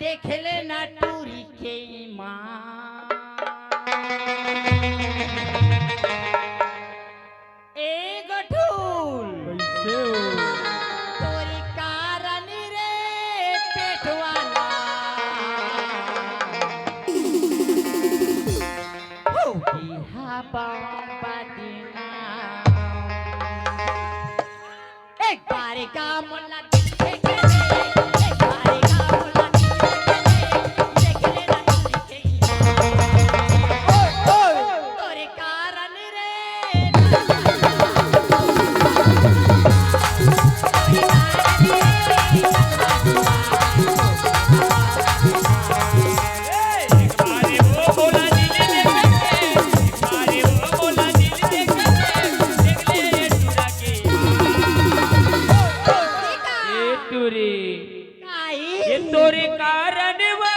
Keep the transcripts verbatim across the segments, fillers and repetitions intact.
देख ले ना टूरी के ईमान। ए गठूल, कैसे हो? तोरी कारण रे पेटवाला हो गई हा बदनाम। एक बार का मुलाकात ए टूरी, ये तोरे कारण वो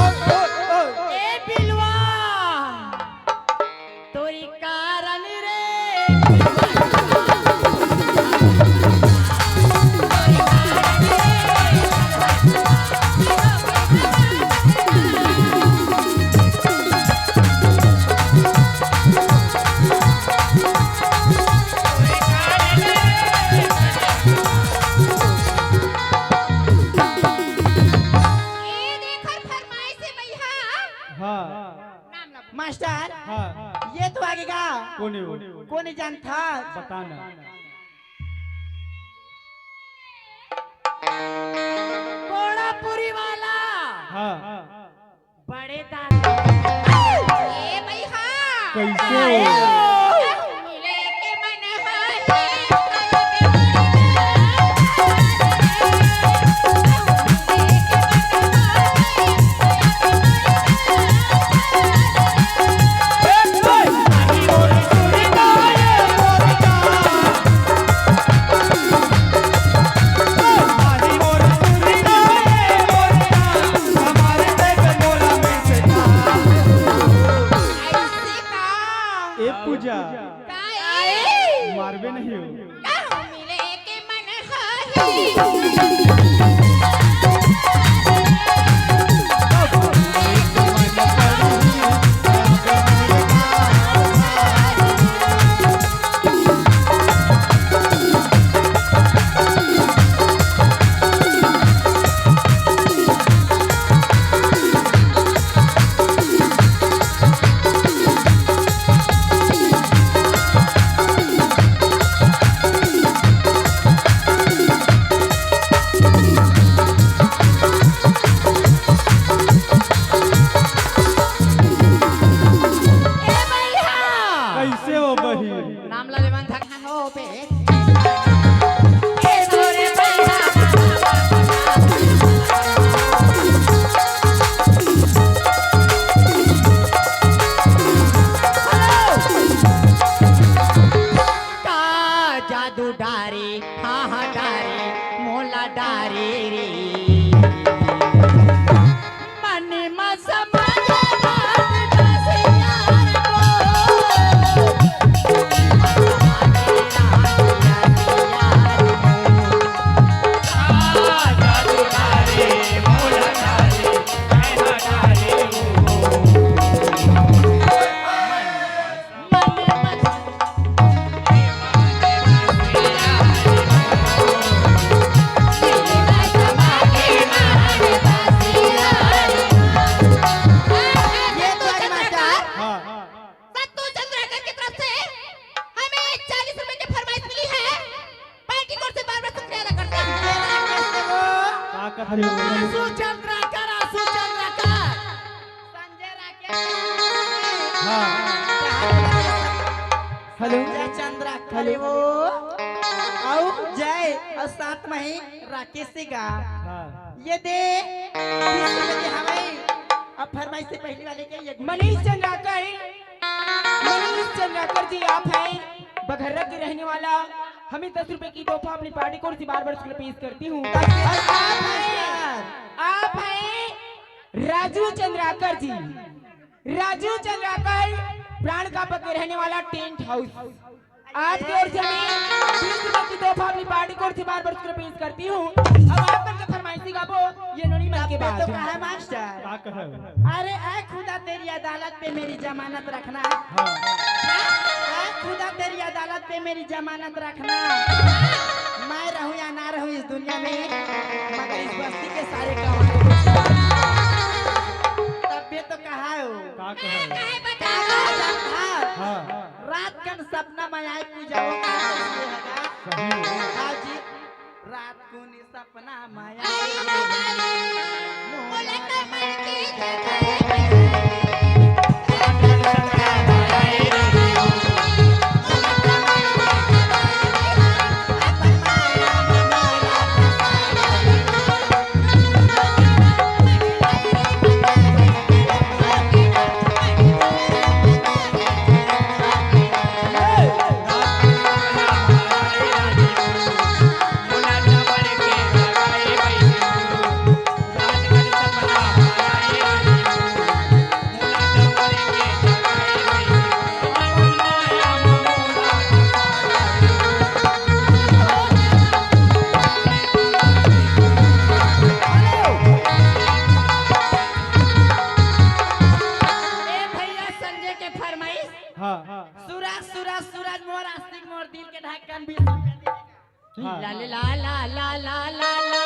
ए बिलवा, तोरी कारण रे। ए देखर फरमाइश हे भैया। हाँ। मास्टर, हाँ। ये तो आगे का? कोने वो? कोने जानता? बता ना। कोड़ापुरी वाला। हाँ। बड़े दादा। ए भैया। कैसे हो? मिले के मन ए पूजा, मारबे नहीं हो। अरे, आशु चंद्राकर, आशु चंद्राकर। संजय राकेश। हाँ। हेलो। संजय चंद्राकर हेलो। वो। अउ जय, अउ साथ में ही राकेश सिंह। हाँ। ये दे, बीस रुपए के हवई। अब फरमाइश से पहली वाले के ये मनीष चंद्राकर, मनीष चंद्राकर जी आप हैं, बघर्रा के रहने वाला। हम ही दस रुपए की तोहफा अपनी पार्टी को और बार बार शुक्ल पेश करती हूँ। और आप हैं, आप हैं राजू चंद्राकर जी, राजू चंद्राकर, प्राण का पक रहने वाला टेंट हाउस। आपकी ओर से मैं बीस रुपए की तोहफा अपनी पार्टी को और बार बार शुक्ल पेश करती हूँ। अब आप मन के फरमाइशी गाबो, ये नोनी मन के तब पे बात। तो कहा है मास्टर। का कहे? अरे ऐ खुदा, तेरी अदालत पे मेरी जमानत रखना। हाँ। ऐ खुदा, तेरी अदालत पे मेरी जमानत रखना। मैं रहूं या ना रहूं इस दुनिया में, मगर इस बस्ती के सारे गंवार। तब भी तो कहा हो। का कहे? हाँ। हाँ। रात कन सपना में आए पूजा वो का सही है। हाँ जी। रात को नी सपना माया। ए भैया, संजय के फरमाइश। हाँ। सूरज, सूरज, सूरज, मोर आस्तीक, मोर दिल के धड़कन भी। हाँ। ला ला ला ला ला ला ला।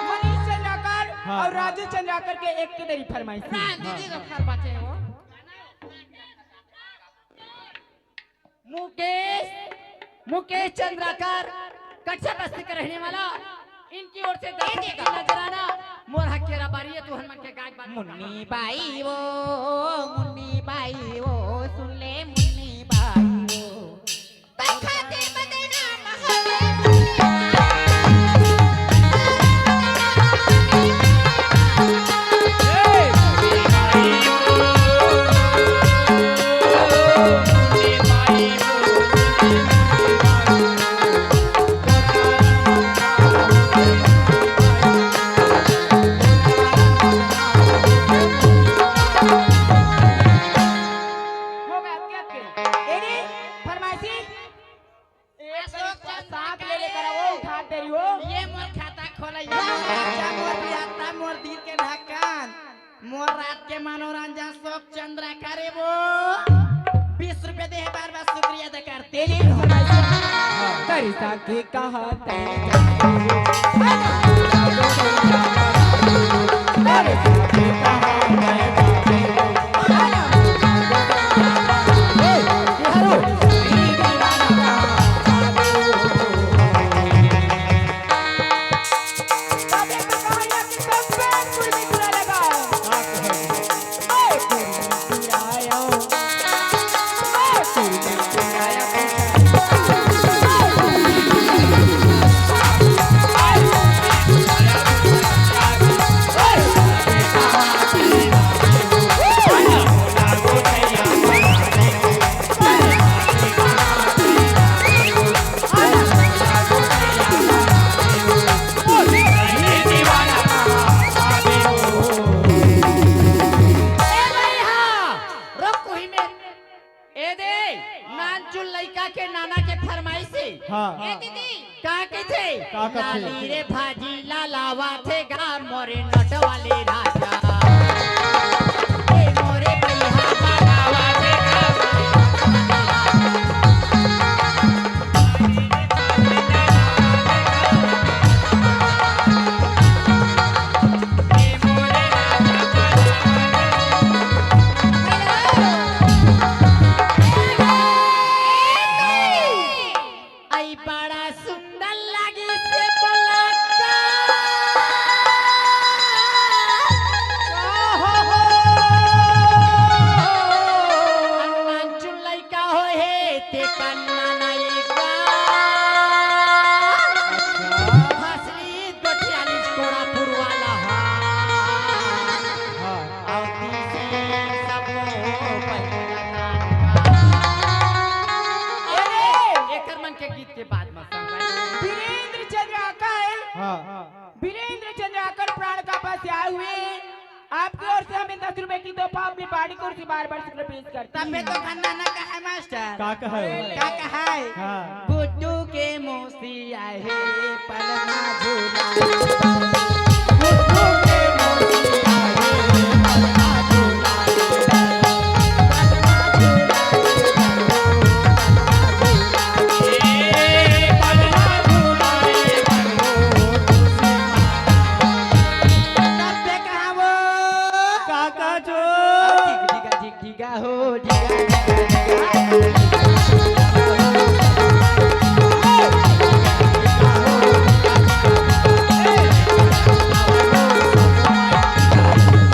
मनीष चंद्राकर हाँ। और राजू चंद्राकर के एक के दरी फरमाइश। राम दीदी का घर बचे हो। मुकेश, मुकेश चंद्राकर, कच्चा बस्ती का रहने वाला, इनकी ओर से दस रुपये का नजराना। मोर हकेरा बारी है, तू हनुमान के गाय बात मुन्नी बाई वो, मुन्नी बाई वो, सुन ले मुन्नी बाई वो। हो गया, क्या, क्या? एनी फरमाइशी? एक अशोक चंद्र साथ ले लेकर आओ, उठा दे रही हो। ये मोर खाता खोला, ये मोर बच्चा, मोर बियाता, मोर दिल के ढक्कन, मोर रात के मनोरंजन, अशोक चंद्र करे वो। बीस रुपए दे, बार बार शुक्रिया अदा करते हैं। तेरी फरमाइशी। करी साखी कहा तेरी। ए भैया, रुक उही में। ए दे, नानचुन लइका के नाना के फरमाइश हे। हाँ। ए दीदी। का कथे? का कथे? लाली रे भाजी ला लावा थे गा मोरे नट वाले राजा। ए मोरे भैया ला लावा थे गा मोरे नट वाले राजा। आई बड़ा सुंदर लागिस से बलात्कार। नानचुन लइका होय हे, ते कन्ना नइका। हसली गोठियाली कोड़ा फुरवाला हा। हाँ। अउ तीसी सबो पहिला नानका। अरे, एकर मन के गीत के बाद म संग वीरेंद्र चंद्राकर। हाँ। वीरेंद्र चंद्राकर प्राण का पास आए हुए। आपकी ओर से हमें दस रुपए की तोहफा अपनी पार्टी की ओर से बार बार शुक्र पेश करते हैं। तबे तो खन्ना ना कहा है मास्टर। का कहा है? का कहा है? हाँ। गुड्डू के मौसी आए पलना झूला। गुड्डू के मौसी आए पलना झूला। तब से कहा वो? काका जो। ढिगा, ढिगा, ढिगा हो, ढिगा, ढिगा, ढिगा।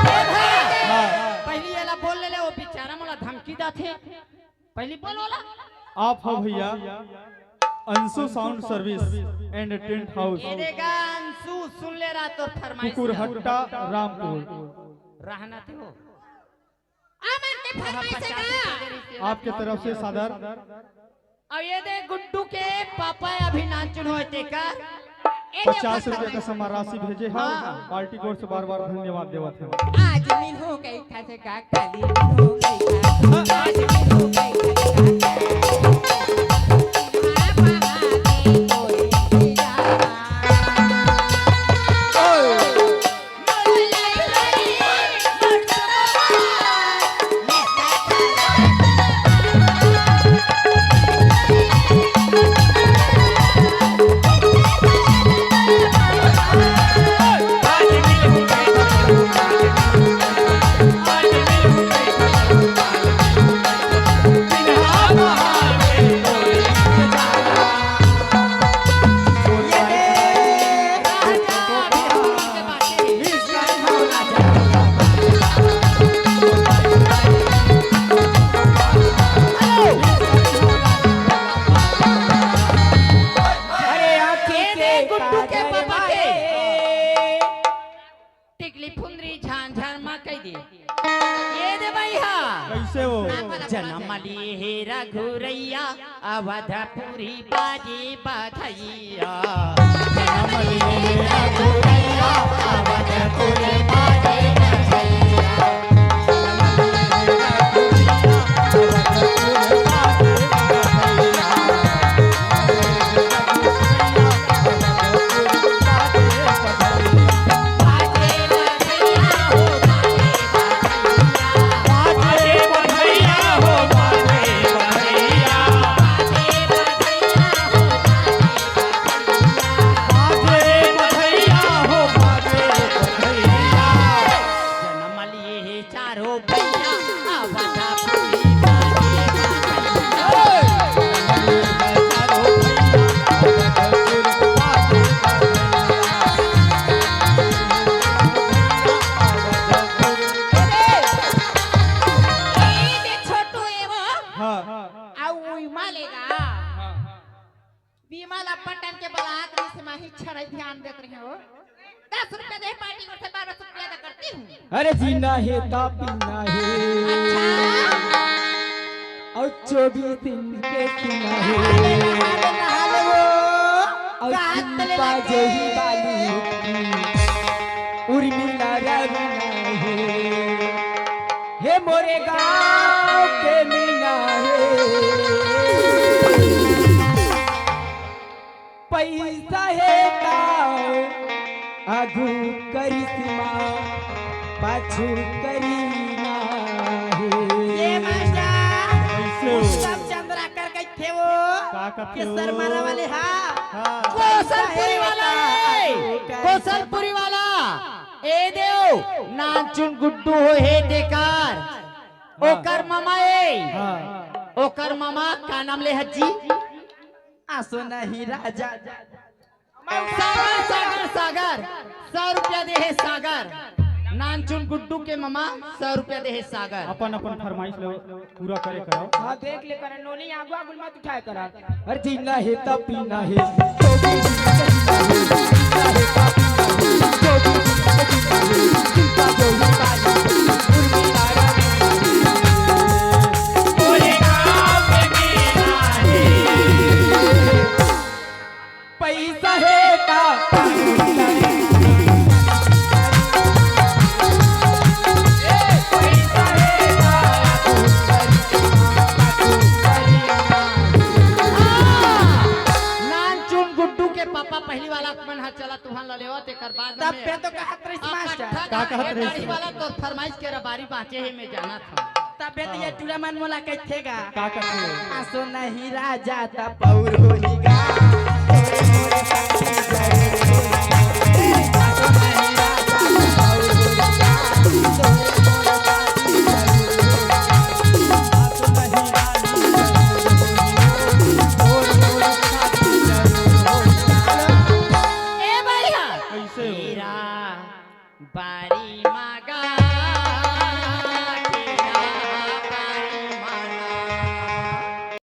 हाँ। पहली एला बोल ले ले, वो बेचारा मोला धमकी देथे। पहली बोल वाला। आप हो भैया Anshu sound service and tent house, ए दे गा अंशु, सुन ले रहा तोर फरमाइश। कुकुरहट्टा, रामपुर। रहना थे हो। अमन के फरमाइश हे का? आपके तरफ से सादर। अब ये दे गुड्डू के पापा अभी नानचुन होय तेकर। ए दे पचास रुपया का समा राशि भेजे हे। हाँ। पार्टी की ओर से बार बार धन्यवाद देवत हे। आज मिलहूँ कइथे का, काली मिलहूँ कइथे का। आज मिलहूँ कइथे का। अरे, आप ए दे गुड्डू के पापा के। टिकली फुंदरी झांझर मा कह दे। ए दे भैया। कैसे हो? जनम लिए हे रघुरैया, अवधपुरी बाजे बधैया। कल अपन टाइम के बलात रहिस, मैं ही छरई ध्यान देत रहे हो। दस रुपया दे पार्टी करथे, बारह सौ रुपया दा करती हूँ। अरे जीना हे ता पीना हे। अच्छा। अउ चौबीस दिन के सीना हे। अउ चिंता जोही बाली की उर्मिला रवीना हे। हे मोरे गाँव के मीना हे। पैसा हे त आगू करिश्मा, पाछू करीना हे। ये मास्टर, कैसे हो? उत्तम चंद्राकर कहिथे वो, का कहिथे के वो? सरमारा वाले हा। हाँ। कौशलपुरी वाला हे, कौशलपुरी वाला। ए देव, नानचुन गुड्डू हो हे तेकर। हाँ। ओकर ममा ए। हाँ। ओकर ममा का नाम ले हज्जी? आसो नहीं राजा। सागर, सागर, सागर, सौ रुपया दे हे सागर। नानचुन गुड्डू के ममा सौ रुपया दे हे सागर। अपन, अपन फरमाइश लो, पूरा करे करो। हाँ, देख ले करो, नोनी आगू आगू मत उठाए करो। अरे जीना हे तब पीना हे, जो भी जीना हे, जीना हे तब पीना हे, जो भी जीना हे, चिंता जो ही पानी, उर्मिला रानी। पैसा हे ता। नानचुन गुड्डू के पापा पहली वाला मन ह चला तुहन ल लेवत, एकर बाद तब में पे तो कहत रहिस मास्टर। का कहत रहिस? गाड़ी वाला तोर फरमाइश के रबारी बाँचे हे, मैं जानत हँव। तबे तो ये टूरा मन मोला कहिथे गा। का कहिथे? आसो नहीं राजा त पौर होही गा। आसो नहीं राजा त पौर होही गा। आसो नहीं राजा त पौर होही गा। ए भैया। कैसे हो? हीरा। बारी मा गा